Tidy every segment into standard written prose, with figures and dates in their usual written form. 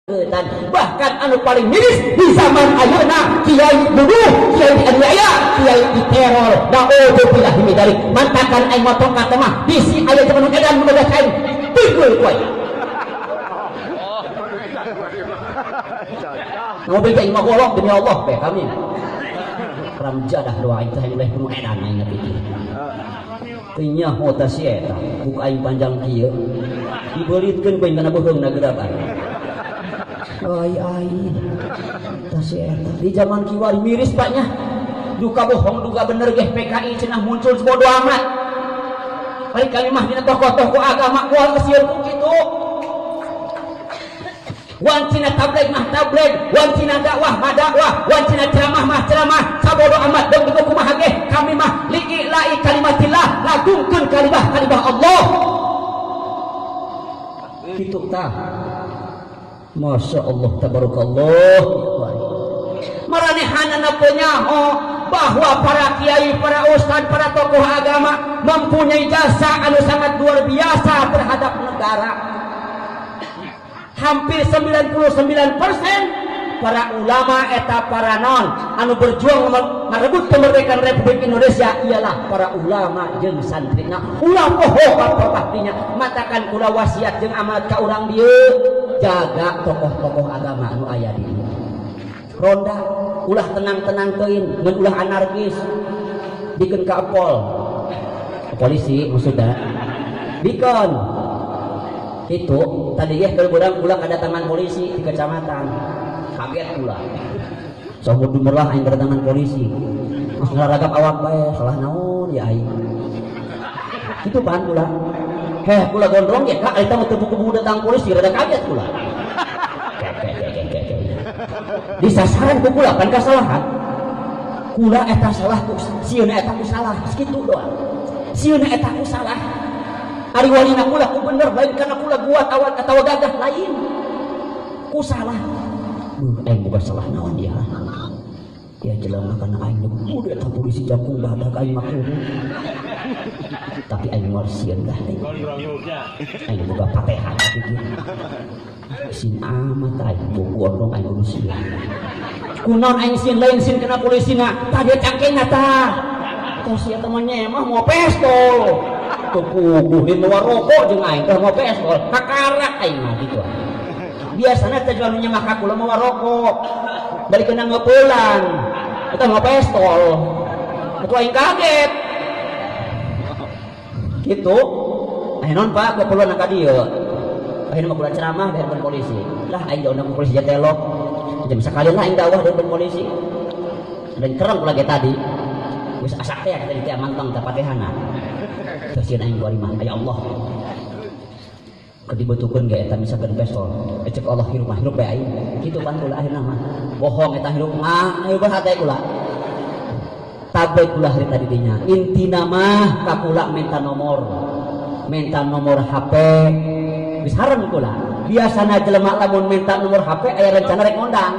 Bahkan anu paling miris di zaman ayeuna kiai bunuh, kiai dianiaya, kiai diteror. Naudzubillah min dzalik. Mantakan aing motong ka mah bisi aya zaman edan nu boga aing pinggul ku aing. Mobil teh imah golok demi Allah be kami. Ramjadah doa aing teh leh nu edan aing pikir. Teu nyaho tah si eta, buka aing panjang kieu. Dibeuritkeun ku aing kana beuheungna geura bae. Ai ai tah si eta di zaman kiwari miris Pak nya. Duka bohong duka bener geh PKI cenah muncul bodo amat. Bari kami mah dina tokoh-tokoh agama moal sieun ku kitu. Wancina tabligh mah tabligh, wancina dakwah mah dakwah, wancina ceramah mah ceramah, sabodo amat deung digo kumaha geh kami mah li'ila'i kalimatillah, lagungkeun kalimah-kalimah Allah. Kitu tah. Masya Allah tabarakallah. Maranehanana penyaho bahwa para kiai, para ustad, para tokoh agama mempunyai jasa anu sangat luar biasa terhadap negara. Hampir 99% para ulama eta para non anu berjuang merebut kemerdekaan Republik Indonesia ialah para ulama jeung santrina. Ulah poho ka pastinya matakan kula wasiat jeung amanat ka urang dieu, jaga tokoh-tokoh agama anu aya di dieu. Ronda ulah tenang-tenang teuing, ngan ulah anarkis. Bikeun ka pol. Polisi maksudna. Bikeun. Itu tadi ge keur urang ulah kedatangan polisi di kecamatan. Kaget pula. Sok dumerlah aing kedatangan polisi. Mas ngaragap awak bae, salah naon ya aing. Kitu pan kula. Heh kula gondrong ge kak eta mah teu buku datang polisi rada kaget kula. Disasaran ku kula kan kasalahan. Kula eta salah ku sieun eta ku salah, sakitu doang. Sieun eta ku salah. Ari walina kula ku bener lain kana kula buat awal atawa gagah lain. Ku salah. Duh, aing boga salah naon dia. Dia jelema kana aing udah eta polisi jangkung badak aing mah kudu. Tapi aing moal sieun dah. Aing boga patehan kitu. Sin amat aing boga gondrong aing kudu sieun. Kunaon aing sieun lain sieun kana polisina, tah dia cangkengna tah. Tah sia teh mah nyemah moal pestol. Teu puguh di luar rokok jeung aing teh moal pestol, kakarak aing mah kitu. Biasana teh jelema nyemah ka kula mawa rokok. Bari kena ngeupelan. Eta moal pestol. Atuh aing kaget. Gitu. Aya naon Pak keperluan ka dieu. Akhirnya mah kula ceramah di hadapan polisi. Lah aing diundang ku polisi jatelok. Jam sekali lah aing dakwah di hadapan polisi. Dan kereng kula ge tadi. Geus asak teh tadi teh mantang teh patehana. Terus sieun aing kuari mah, ya Allah. Keur dibutuhkeun ge eta misalkan pestol. Cek Allah hirup mah hirup bae aing. Kitu pan kula akhirna mah. Bohong eta hirup mah, hirup hate kula. Tabek kula hari tadi dinya. Intina mah ka kula minta nomor. Minta nomor HP. Geus harem kula. Biasana jelema lamun minta nomor HP aya rencana rek ngondang.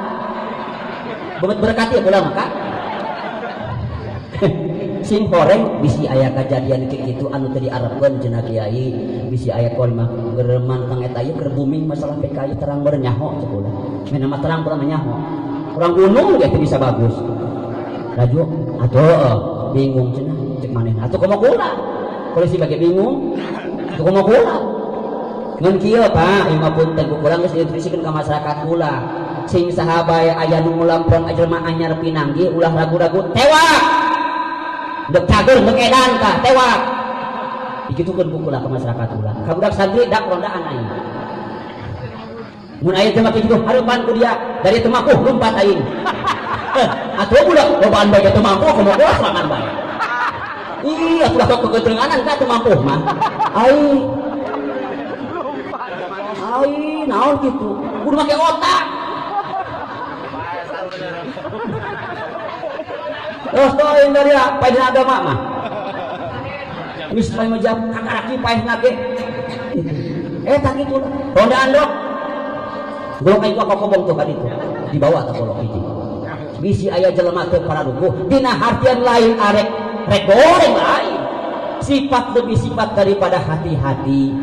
Bemet berkati ya kula mah Kak. Sing horeng bisi aya kajadian kitu anu teu diarepkeun cenah kiai, bisi aya kol mah keur mantang eta ieu keur booming masalah PKI terang beur nyaho cek kula. Mena mah terang kula mah nyaho. Urang gunung ge teu bisa bagus. Laju atuh bingung cenah cek manehna. Atuh kumaha kula? Polisi bage bingung. Atuh kumaha kula? Ngan kieu Pak, ieu mah punten ku kurang geus diinstruksikeun ka masyarakat kula. Sing saha bae aya nu ngulampron jelema anyar pinanggih ulah ragu-ragu tewak. Dek cager dek edan tah tewak. Dikitukeun ku kula ka masyarakat kula. Ka budak santri dak rondaan aing. Mun aya teh mah kitu hareupan ku dia, dari teu mampu lumpat aing. Atuh budak lobaan bae teu mampu kumaha kula serangan bae. Ih, atuh lah kegetrenganan ka teu mampu mah. Aing. Ai, naon kitu? Kudu make otak. Terus doain dari paeh agama mah. Geus paeh mah jam kakaraki paehna ge. Eta kitu lah. Rondaan dok. Golok aing kokobong tuh ka ditu. Dibawa tah golok hiji. Bisi aya jelema teu pararuguh, dina hartian lain arek rek goreng lain. Sifat lebih sifat daripada hati-hati.